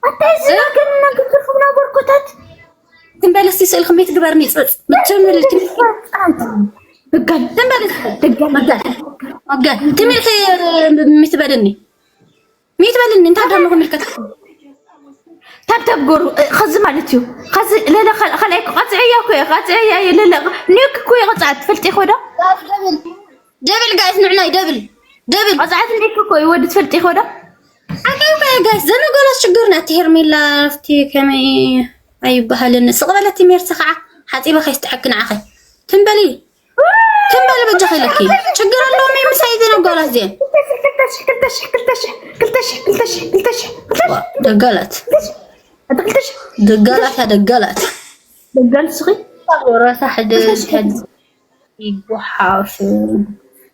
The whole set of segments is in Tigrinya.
ኣታ እዚ ግን ነገር ክብና በርኮታት ትንበል እስቲ ስእልክ ሚት ግበርኒ ጽጽ ብትምልክ ብጋል ትንበል ድጋል ድጋል ትምልክ ሚት በልኒ ሚት በልኒ እንታይ ደሞ ምልከት ታብታብ ጎሩ ኸዚ ማለት እዩ ኸዚ ለለ ካልኣይ ቀጽዕያ እኮ እየ ቀጽዕያ እየ ለለ ኒክ እኮ እየ ቀጽዓት ትፈልጢ እኮ ዶ ደብል ጋይስ ንዕናይ ደብል ደብል ቀጽዓት ኒክ እኮ እየ ወዲ ትፈልጢ እኮ ዶ ኣገው ጋይስ ዘመጎላስ ችግር ናት ሄርሜላ ኣብቲ ከመይ ኣይበሃልን ስቕ በለቲ ሜርሲ ከዓ ሓፂበ ከይስጥሐኪ ንዓኸ ትንበሊ ትንበሊ በጃ ከይለኪ ችግር ኣለዎም ምሳይ ዘመጎላስ ዚን ደጋላት ደጋላት ያ ደጋላት ደጋል ስኺ ረሳሕ ይጓሓፍ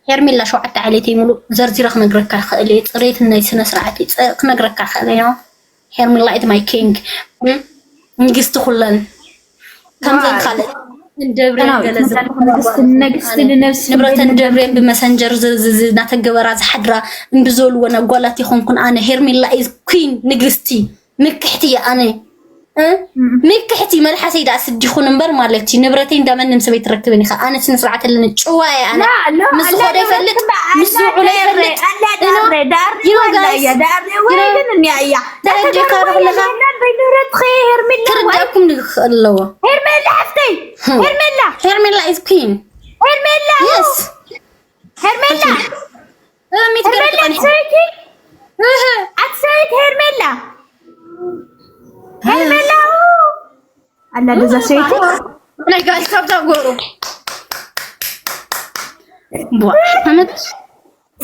ሄርሜላ ሸውዓተ ዓሌት ይምሉ ዘርዚረ ክነግረካ ክእል እየ። ፅሬት ናይ ስነ ስርዓት ክነግረካ ክእል እየ። ሄርሜላ is my king ንግስቲ ኩለን ከምዘን ካልእ ንብረተን ደብሬን ብመሰንጀር እናተገበራ ዝሓድራ እምብዘልወን ኣጓላት ይኾንኩን ኣነ ሄርሜላ is queen ንግስቲ ምክሕቲ እየ ኣነ ምክሕቲ መልሓሰይ ደኣ ስዲኹን እምበር ማለት እዩ ንብረተይ እንዳመንም ሰበይ ትረክብን ኢኻ ኣነ ስነ ስርዓት ኣለኒ ጭዋ እየ ኣነ ምስ ዝኾደ ይፈልጥ ምስ ዝውዕሎ ይፈልጥ ተረዲእካ ኣለዎ ሄርሜላ ሓፍተይ ሄርሜላ ሄርሜላ is queen ሄርሜላ yes ሄርሜላ ሄርሜላ ሰበይቲ ኣቲ ሰበይቲ ሄርሜላ ሄርሜላ ኣላ ገዛ ሰበይቲ ናይ ጋሽ ካብዛ ጎሩ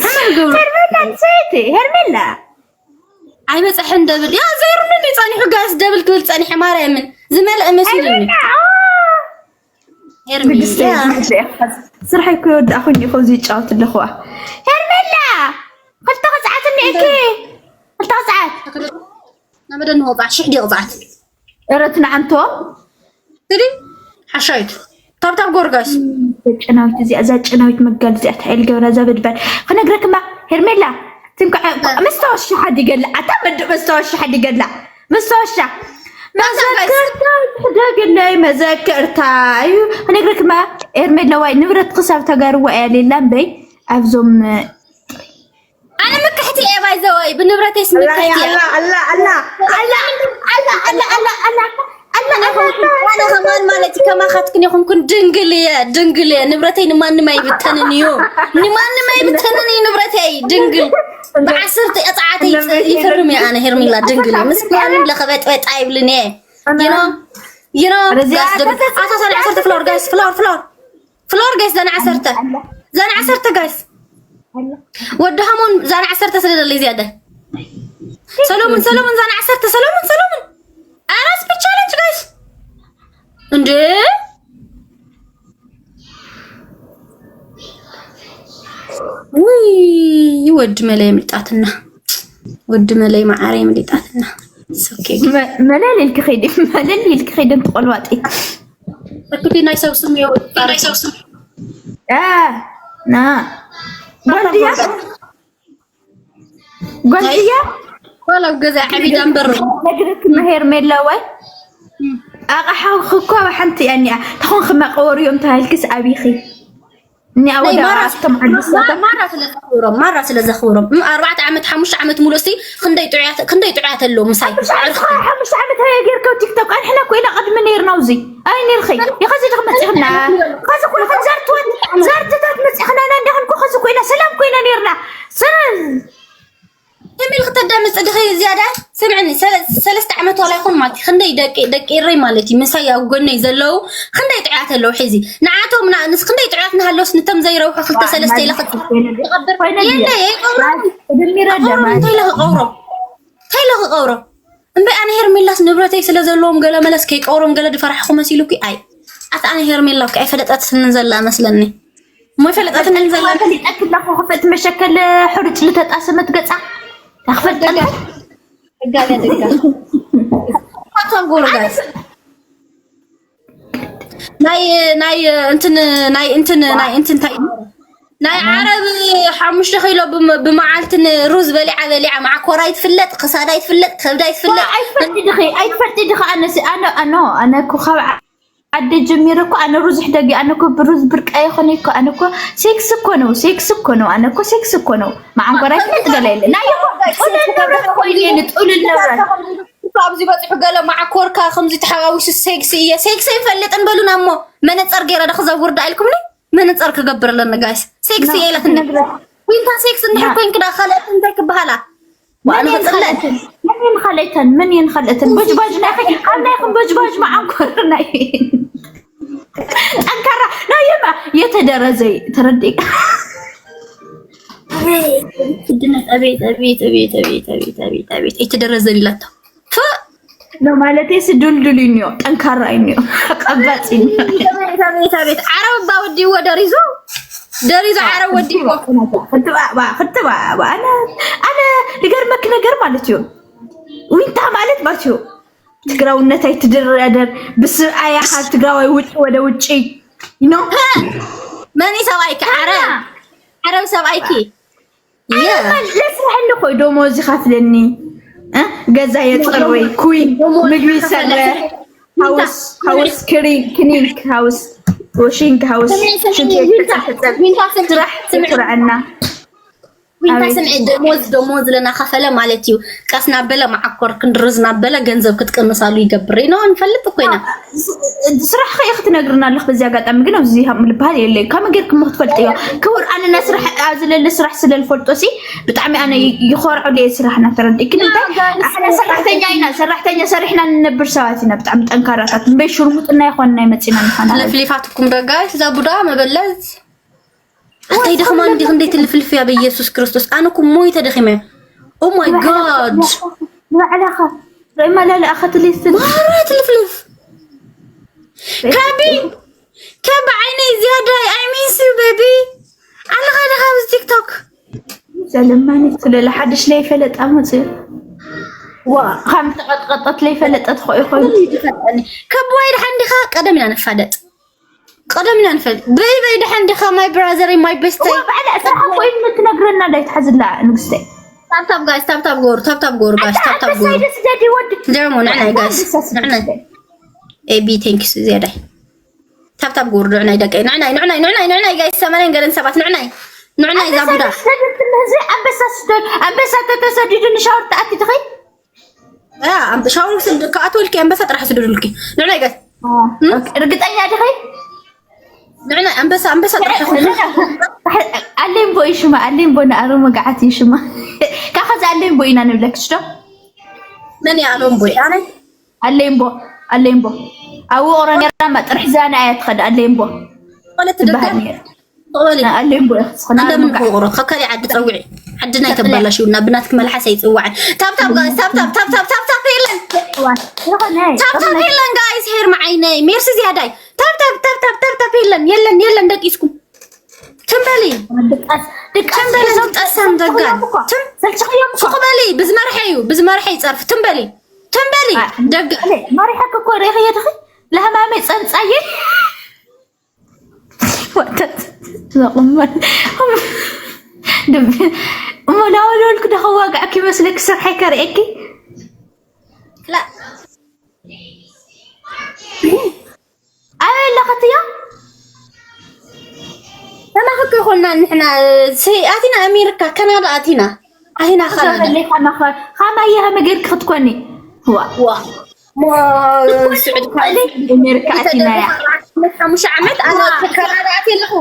ሄርሜላ ሰበይቲ ሄርሜላ ኣይበፀሐን ደብል ያ ዘይሩኒ ጸኒሑ ጋስ ደብል ክብል ጸኒሐ ማርያምን ዝመልአ መሲሉኒ ስራሕ እኮ ይወዳእኹኝ ይኸው ዝጫወት ኣለኹዋ ሄርሜላ ክልተ ቅፅዓት እኒአኪ ክልተ ቅፅዓት ናበደ ንወፃ ሽሕ ዲ ቅፅዓት ረት ንዓንቶ ትዲ ሓሻይት ታብታብ ጎርጋስ ጨናዊት እዚኣ እዛ ጨናዊት መጋል እዚኣ እንታይ ኢል ገብራ እዛ በድባል ክነግረክማ ሄርሜላ ትንኳ መስተወሻ ሓዲገላ ኣታ መድ መስተወሻ ሓዲገላ መስተወሻ መዘከርታ ትሕደግለይ መዘከርታ እዩ ክነግረክማ ሄርሜላ ዋይ ንብረት ክሳብ ተጋርዋ እያ ሌላ እምበይ ኣብዞም ኣነ ምክሕቲ እየ ባይዘወይ ብንብረተይ ስምክሕቲ እየ ኣላ ኣላ ኣላ ኣላ ኣላ ኣላ ኣላ ኣላ ኣነ ከማን ማለት ከማኻትክን ይኹንኩን ድንግል እየ ድንግል እየ ንብረተይ ንማንም ኣይብተንን እዩ ንማንም ኣይብተንን እዩ ንብረተይ ድንግል ብዓሰርተ እፅዓተይ ይፍርም እየ ኣነ ሄርሚላ ድንግል እየ ምስ ማንም ለኸበጥበጥ ኣይብልን እየ ይኖ ይኖ ኣታ ሰነ ዓሰርተ ፍሎር ጋይስ ፍሎር ፍሎር ፍሎር ጋይስ ዘን ዓሰርተ ዘን ዓሰርተ ጋይስ ወዲ ሃሞን ዛን ዓሰርተ ስለ ዘለይ ዝያደ ሰሎሙን ሰሎሙን ዛን ዓሰርተ ሰሎሙን ሰሎሙን ኣራስ ቻለንጅ ጋይስ እንዴ ውይ ወዲ መለይ ምልጣትና ወዲ መለይ መዓረይ ምልጣትና መለል ኢልክ ኸይድ መለል ኢልክ ኸይድ እንትቆልዋጢ እኩቲ ናይ ሰብ ስም ይወጣ ናይ ሰብ ስም ና ጓልድያ ጓልድያ ወላ ገዛ ዓቢዳ እምበር ነግርክ መሄር ሜላ ወይ ኣቕሓ ክኮ ሓንቲ እያ እኒኣ ተኾን ክመቀወርዮም ተባሂልክስ ኣቢኺ እኒኣ ወደ ኣቶም ዓዲሳቶም ማራ ስለ ዘኽብሮም ማራ ስለ ዘኽብሮም እም ኣርባዕተ ዓመት ሓሙሽተ ዓመት ሙሉእ እስቲ ክንደይ ጥዑያት ክንደይ ጥዑያት ኣለዉ ምሳይ ሓሙሽተ ዓመት ሃየ ጌርከው ቲክቶክ ኣንሕና ኮይና ቅድሚ ነይርና ውዚ ኣይ ነርኺ ይኸዚ ድኽ መፂኽና ኸዚ ኩልኽን ዘርትወት ዘርትታት መፂኽና ኢና እንዳኽንኩ ኸዚ ኮይና ሰላም ኮይና ነይርና ሰላም ከመይ ኢልክ ተዳምፅ ድኺ ዝያዳ ስምዕኒ ሰለስተ ዓመት ዋላ ይኹን ማለት ክንደይ ደቂ ደቂ ኤረይ ማለት እዩ ምሳይ ኣብ ጎነይ ዘለዉ ክንደይ ጥዑያት ኣለዉ ሕዚ ንዓቶም ንስ ክንደይ ጥዑያት ንሃለውስ ንቶም ዘይረብሑ ክልተ ሰለስተ ኢለ ክፅብር የለ የይቀብሮም እንታይ ኢለ ክቀብሮም እንታይ ኢለ ክቀብሮም እምበይ ኣነ ሄርሜላስ ንብረተይ ስለ ዘለዎም ገለ መለስ ከይቀብሮም ገለ ድፈራሕኹ መሲሉኪ ኣይ ኣታ ኣነ ሄርሜላ እኮ ኣይፈለጠትንን ዘላ መስለኒ እሞ ኣይፈለጠትንን ዘላ ፈሊጠክ ኣለኹ ክፍእቲ መሸከል ሕሩጭ ልተጣሰመት ገፃ ታክፈልጠላ ደጋ ደጋ ኣቶም ጎርጋስ ናይ ናይ እንትን ናይ እንትን ናይ እንትን እንታይ ናይ ዓረብ ሓሙሽተ ኪሎ ብመዓልቲ ንሩዝ በሊዓ በሊዓ ማዕኮራ ይትፍለጥ፣ ክሳዳ ይትፍለጥ፣ ከብዳ ይትፍለጥ። ኣይትፈልጢ ድኺ ኣይትፈልጢ ድኺ ኣነ ኣነ ኣነ ኣነ እኮ ካብ ዓደ ጀሚረ እኮ ኣነ ሩዝ ሕደጊ ኣነ እኮ ብሩዝ ብርቃ ይኾነ እኮ ኣነ እኮ ሴክስ እኮ ነው ሴክስ እኮ ነው ኣነ እኮ ሴክስ እኮ ነው። ማዓንኮራ ይትፈልጥ ገለ የለ ናይ እኮ ጡለ ንብረት ኮይኑ የለ ጡለ ንብረት ኣብዚ በፅሑ ገለ ማዓኮርካ ከምዚ ተሓዋዊሱ ሴክስ እየ ሴክስ ይፈልጥን በሉና እሞ መነፀር ገይረ ዶ ክዘውር ዳ ኢልኩምኒ? መነፀር ክገብር ኣለኒ ጋይስ ሴክስ እየ ኢላትኒ። ዊንታ ሴክስ እንድሕር ኮይንክ ዳ ካልኦት እንታይ ክበሃላ? መን የን ካልእተን መን የን ካልእተን በጅባጅ ናይ ካብ ናይኹም በጅባጅ መዓንኮር ናይ ጠንካራ ናይ የማ የተደረዘይ ተረዲእ ስድነት ኣቤት ኣቤት ኣቤት ኣቤት ኣቤት ኣቤት ኣቤት ኣይተደረዘን ኢላቶ። ኖ ማለት ሲ ዱልዱል እዩ ጠንካራ እዩ ቀባጽ እዩ። ቤት ዓረብ ባ ወዲዎ ደሪዙ ደሪዙ ዓረብ ወዲዎ ክትባባ ክትባባ ኣነ ኣነ ልገርመክ ነገር ማለት እዩ። ዊንታ ማለት ማለት እዩ ትግራውነት ኣይትድረደር ብስብኣያ ካብ ትግራዋይ ውጭ ወደ ውጭ ኖ መን ሰብኣይኪ ዓረብ ዓረብ ሰብኣይኪ ለስራሕኒ ኮይ ደሞዝ ይኸፍለኒ ገዛ የፅርይ ኩይ ምግቢ ይሰረ ሃውስ ሃውስ ክሪን ክኒንክ ሃውስ ወሽንግ ሃውስ ሽንት ቤት ሕፀብ ስራሕ ስርዐና ዊንታ ስምዒ ደሞዝ ደሞዝ ለናኸፈለ ማለት እዩ። ቀስ ናበለ መዓኮር ክንድርዝ ናበለ ገንዘብ ክትቅንሳሉ ይገብር ኢና ንፈልጥ እኮ ኢና። ስራሕ ከ ክትነግርና ኣለክ በዚ ኣጋጣሚ ግን ኣብዚ ምልባሃል የለይ። ከመይ ጌርክሞ ክትፈልጥዮ ክቡር ኣነ ናይ ስራሕ ኣብዚ ለለ ስራሕ ስለ ዝፈልጦ ሲ ብጣዕሚ ኣነ ይኾርዖ ደ ስራሕና ተረዲእክን እንታይ ኣሕና ሰራሕተኛ ኢና ሰራሕተኛ ሰሪሕና ንነብር ሰባት ኢና ብጣዕሚ ጠንካራታት እምበይ ሽርሙጥና ይኾንና ይመፂና ንኾና ለፍሊፋትኩም ደጋይስ እዛ ቡዳ መበለት ኣታይ ደኽማ እንዲ ክንደይ ትልፍልፍ ያ በኢየሱስ ክርስቶስ ኣነ እኮ ሞይተ ደኺመ። Oh my god ንባዕላኻ ርእማ ላለ ኣኸትልስን ማራ ትልፍልፍ ካቢ ካብ ዓይነይ ዝያዳ I miss you baby ኣለኻ ደኻ ኣብዚ ቲክቶክ ዘለማኒ ስለለ ሓድሽ ለይ ፈለጣ መፅኡ ዋ ከም ተቐጥቀጠት ለይ ፈለጠት ኾ ይኾን ከብዋይ ድሓን ዲኻ ቀደም ኢና ንፋለጥ ቀደም ኢና ንፈልጥ በይ በይ ድሓን ዲኻ my brother my best ባዕላ ስራሓ ኮይኑ ትነግረና ዳይ ትሓዝላ ንግስተይ ታብታብ ጋይስ ታብታብ ጎሩ ታብታብ ጎሩ ጋይስ ታብታብ ጎሩ ደሞ ንዕናይ ጋይስ ንዕናይ AB thanks ዝያዳይ ታብታብ ጎሩ ንዕናይ ደቀይ ንዕናይ ንዕናይ ንዕናይ ንዕናይ ጋይስ ሰማንያን ገለን ሰባት ንዕናይ ንዕናይ ዛቡዳ ኣንበሳ ስደድ ኣንበሳ ተተሰዲዱ ንሻወር ተኣቲ ትኸይ ሻወር ክኣትወልኪ ኣንበሳ ጥራሕ ስደዱልኪ ንዕናይ ጋይስ ርግጠኛ ዲኺ ንዕና ኣንበሳ ኣንበሳ ጥራሕ ኣሌምቦ እዩ ሽማ ኣሌምቦ ንኣሮ መጋዓት እዩ ሽማ ካኸዚ ኣሌምቦ ኢና ንብለክሽ ዶ መን እያ ኣሎምቦ ኣነ ኣሌምቦ ኣሌምቦ ኣብ ውቕሮ ነራ ጥርሒ ዛና እያ ትኸድ ኣሌምቦ ትበሃል ኣሌምቦ እንደምን ክውቕሮ ከካሊ ዓዲ ፀውዒ ዓድና ይተባላሽውና ብናትክ መልሓስ ኣይፅዋዕን ታብታብ ጋይስ ታብታብ ታብታብ ታብታብ የለን ታብታብ የለን ጋይስ ሄር መዓይነይ ሜርሲ ዝያዳይ ታብታብ ታብታብ ታብታብ የለን የለን የለን ደቂስኩም ትንበሊ ትንበሊ ጠሳም ደጋል ሱቅ በሊ ብዝመርሐ እዩ ብዝመርሐ ይፀርፍ ትንበሊ ትንበሊ ደግ መሪሐክ እኮ ርኢኽዮ ድኺ ለህማመይ ፀንፃየ ወተት ዘቕመል እሞ ላወለወልኩ ዶ ከዋግዐኪ መስለኪ ስርሐይ ከርእየኪ ክላ ኣበይ ኣለኽትዮ ተማኽክ ይኾንና ንሕና ኣቲና ኣሜሪካ ካናዳ ኣቲና ኣቲና ካናዳ ከማየ ከመ ጌርኪ ክትኮኒ ዋ ዋ ስዑድ ኣሜሪካ ኣቲናያ ሓሙሽተ ዓመት ኣነ ካናዳ ኣትየ ኣለኹ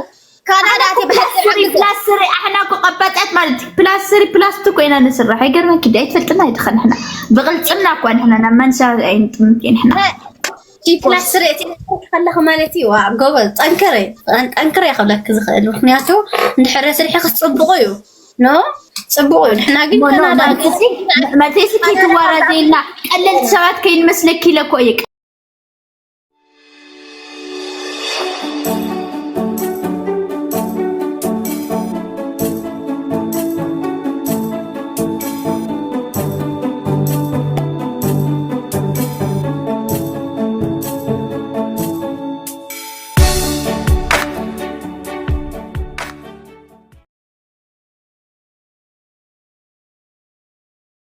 ካናዳ ኣትየ ብሓፂር ዓመት ፕላስ ስሪ ኣሕና እኮ ቀበጠት ማለት ፕላስ ስሪ ፕላስ ቱ ኮይና ንስራሕ ኣይገርመኪ ዲ ኣይትፈልጥና ይድኸ ንሕና ብቕልፅምና እኳ ንሕና ናብ መንሻ ኣይንጥምት ንሕና ፕላስ ስሪ እቲ ከለኺ ማለት እዩ ዋ ጎበዝ ጠንክረ ጠንክረ ክብለኪ ዝኽእል ምክንያቱ እንድሕር ስርሒ ክፅብቑ እዩ ኖ ፅቡቅ እዩ ንሕና ግን ካናዳ መቴሲ ከይትዋረድ ኢልና ቀለልቲ ሰባት ከይንመስለኪ ኢለ እኮ እየ